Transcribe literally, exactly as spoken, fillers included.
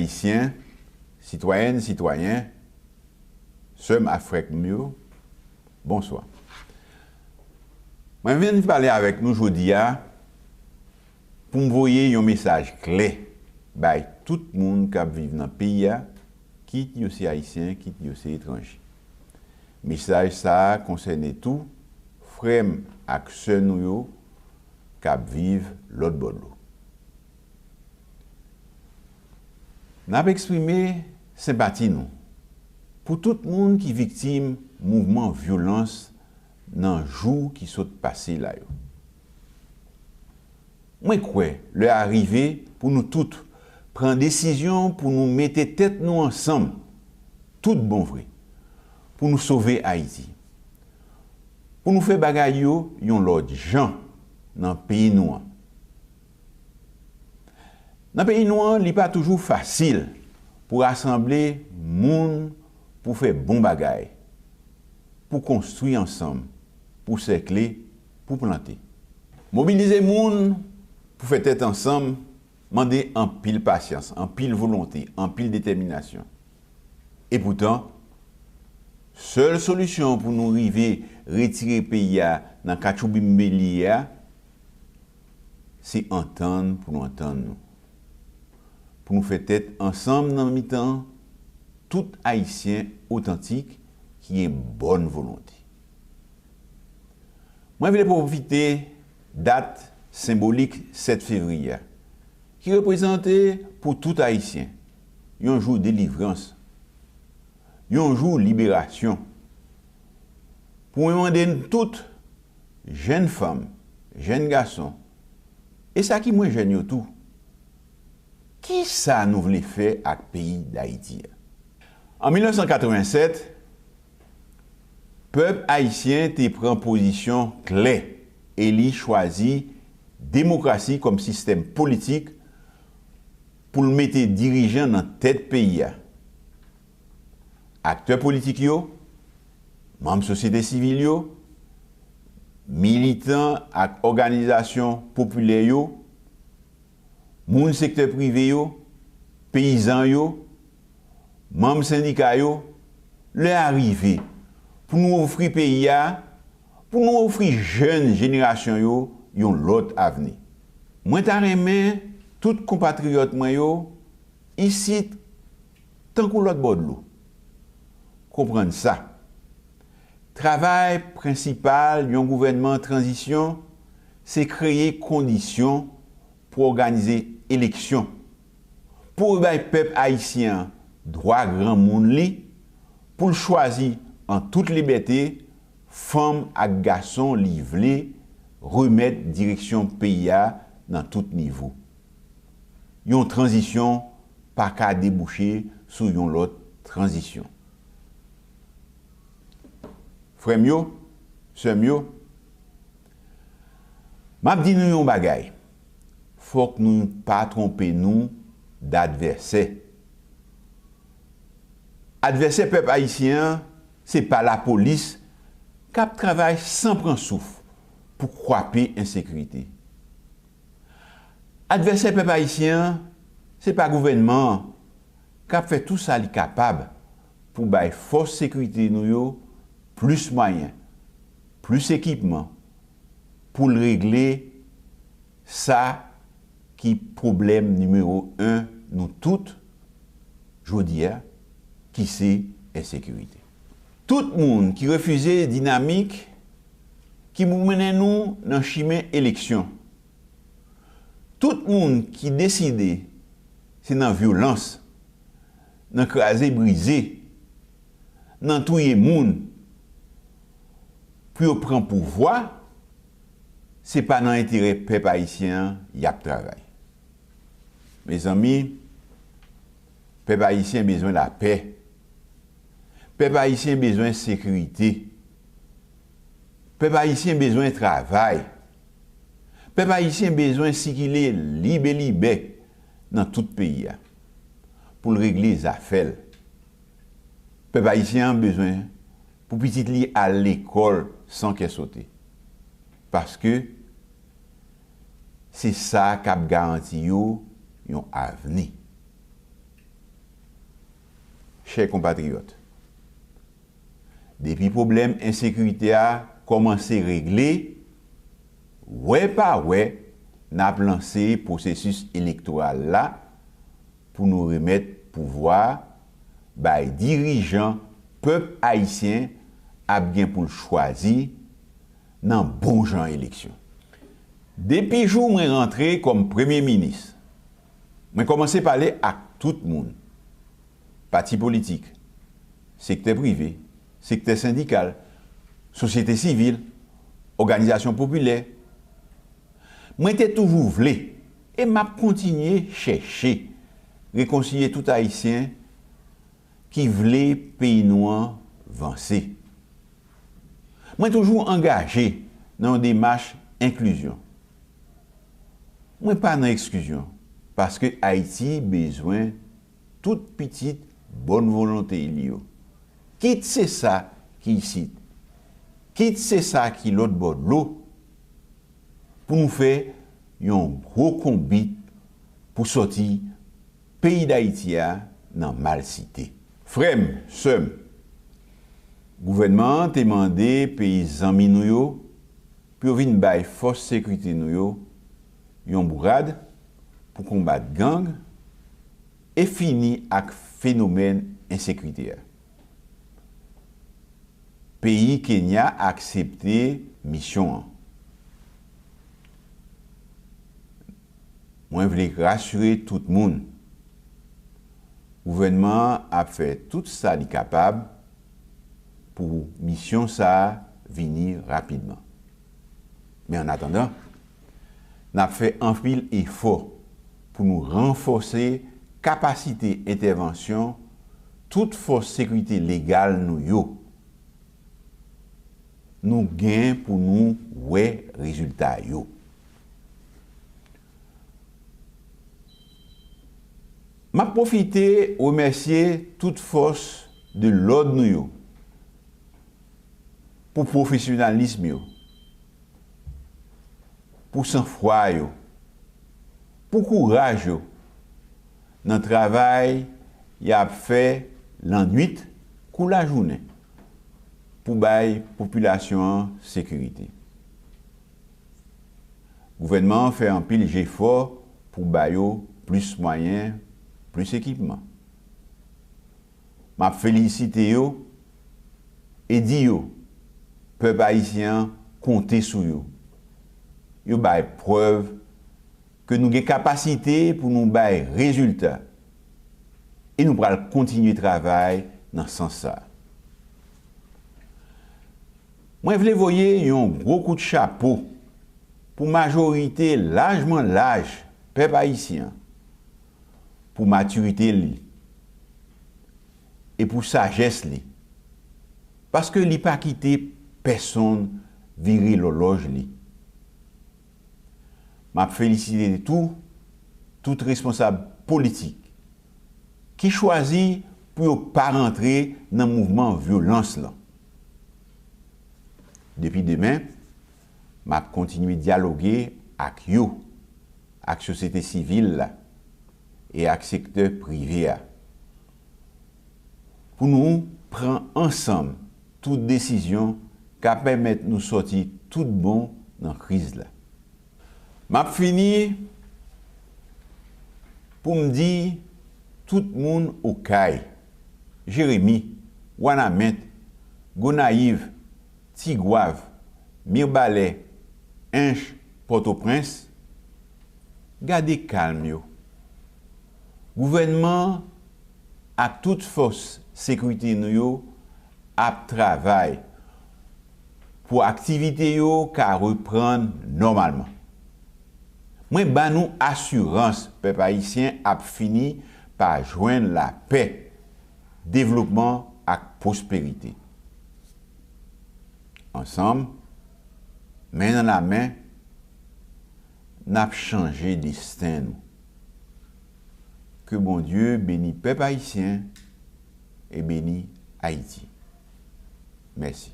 Ayisyen, sitwayèn, sitwayen, sè m ak frè m yo, bonswa. Mwen vin pale avèk nou jodi a pou m voye yon mesaj klè bay tout moun k ap viv nan peyi a, kit yo se Ayisyen, kit yo se etranje. Mesaj sa a konsène tou frè m ak sè nou yo k ap viv lòt bò dlo. N ap eksprime senpati nou pou tout moun ki viktim mouvman vyolans nan jou ki sot pase la yo. Mwen kwè lè a rive pou nou tout pran desizyon pou nou mete tèt nou ansanm tout bon vre pou nou sove Ayiti, pou nou fè bagay yo yon lòt jan nan peyi nou an. Nan peyi nou an, li pa toujou fasil pou rasanble moun pou fè bon bagay, pou konstwi ansanm, pou sèkle, pou plante. Mobilize moun pou fè tèt ansanm mande anpil pasyans, anpil volonte, anpil detèminasyon. Epoutan, sèl solisyon pou nou rive retire peyi a nan katchoubimbe li ye a, se antann pou nou antann nou, pou nou fè tèt ansanm nan mitan tout Ayisyen otantik ki gen bòn volonte. Mwen vle pwofite dat senbolik sèt fevriye a, ki reprezante pou tout Ayisyen yon jou delivrans, yon jou liberasyon, pou mwen mande n tout, jèn fanm, jèn gason, e sa ki mwen jèn yo tou, kisa nou vle fè ak peyi Dayiti a? An mil nèf san katrevennsèt, pèp ayisyen te pran pozisyon klè e li chwazi demokrasi kòm sistèm politik pou l mete dirijan nan tèt peyi a. Aktè politik yo, manm sosyete sivil yo, militan ak òganizasyon popilè yo, moun sektè prive yo, peyizan yo, manm sendika yo, lè a rive pou nou ofri peyi a, pou nou ofri jèn jenerasyon yo yon lòt avni. Mwen ta renmen tout konpatriyòt mwen yo, isit tankou lòt bò dlo, konprann sa. Travay prensipal yon gouvènman tranzisyon se kreye kondisyon pou òganize eleksyon, pou rebay pèp ayisyen an dwa granmoun li pou l chwazi an tout libète fanm ak gason li vle remèt direksyon peyi a nan tout nivo. Yon tranzisyon pa ka debouche sou yon lòt tranzisyon. Frè m yo, sè m yo, m ap di nou yon bagay, fòk nou pa twonpe nou d'advèsè. Advèsè pèp ayisyen an se pa lapolis k ap travay san pran souf pou kwape ensekirite. Advèsè pèp ayisyen an se pa gouvènman an k ap fè tou sa li kapab pou bay fòs sekirite nou yo plis mwayen, plis ekipman pou l regle sa ki pwoblèm nimewo en nou tout jodi a, ki se ensekirite. Tout moun ki refize dinamik ki pou mennen nou nan chimen eleksyon, tout moun ki deside se nan vyolans, nan kraze brize, nan touye moun pou yo pran pouvwa, se pa nan enterè pèp ayisyen an y ap travay. Mezanmi, pèp ayisyen bezwen lapè. Pèp ayisyen bezwen sekirite. Pèp ayisyen bezwen travay. Pèp ayisyen bezwen sikile libelibè nan tout peyi a pou l regle zafè l. Pèp ayisyen an bezwen pou pitit li al lekòl san kè sote. Paske se sa k ap garanti yo yon avni. Chè konpatriyòt, depi pwoblèm ensekirite a kòmanse regle, wè pa wè, n ap lanse pwosesis elektoral la pou nou remèt pouvwa a bay dirijan pèp ayisyen ap gen pou l chwazi nan bon jan eleksyon. Depi jou mwen rantre kòm premye minis, mwen kòmanse pale ak tout moun, pati politik, sektè prive, sektè sendikal, sosyete sivil, òganizasyon popilè. Mwen te toujou vle, e m ap kontinye chèche, rekonsilye tout Ayisyen ki vle peyi nou an vanse. Mwen toujou angaje nan yon demach enklizyon. Mwen pa nan eksklizyon, paske Ayiti bezwen tout pitit bòn volonte li yo. Kit se sa ki isit, kit se sa ki lòt bò dlo, pou nou fè yon gwo konbit pou sòti peyi Dayiti a nan malsite. Frè m, sè m, gouvènman an te mande peyi zanmi nou yo pou yo vin bay fòs sekirite nou yo yon bourad pou konbat gang e fini ak fenomèn ensekirite a. Peyi Kenya aksepte misyon an. Mwen vle rasire tout moun, gouvènman an ap fè tout sa li kapab pou misyon sa a vini rapidman. Men annatandan, n ap fè anpil efò pou nou ranfòse kapasite entèvansyon tout fòs sekirite legal nou yo. Nou gen pou nou wè rezilta yo. M ap pwofite remèsye tout fòs de lòd nou yo pou pwofesyonalis yo, pou sanfwa yo, pou kouraj yo nan travay y ap fè lannwit kou lajounen pou bay popilasyon an sekirite. Gouvènman an fè anpil jefò pou ba yo plis mwayen, plis ekipman. M ap felisite yo e di yo pèp ayisyen an konte sou yo. Yo bay prèv ke nou gen kapasite pou nou bay rezilta e nou pral kontinye travay nan sans sa a. Mwen vle voye yon gwo kout chapo pou majorite lajman laj pèp ayisyen an, pou matirite li e pou sajès li, paske li pa kite pèsonn vire lòlòj li. M ap felisite tou tout responsab politik ki chwazi pou yo pa rantre nan mouvman vyolans lan. Depi demen, m ap kontinye dyaloge ak yo, ak sosyete sivil la e ak sektè prive a, pou nou pran ansanm tout desizyon k ap pèmèt nou sòti tout bon nan kriz la. M ap fini pou m di tout moun Okay, Jeremi, Wanament, Gonayiv, Tigwav, Mibalè, Ench, Pòtoprens, gade kalm yo. Gouvènman an ak tout fòs sekirite nou yo ap travay pou aktivite yo ka reprann nòmalman. Mwen ba nou asirans pèp ayisyen ap fini pa jwenn lapè, devlopman ak pwosperite. Ansanm, men nan lamen, n ap chanje desten nou. Ke Bondye beni pèp ayisyen e beni Ayiti. Mèsi.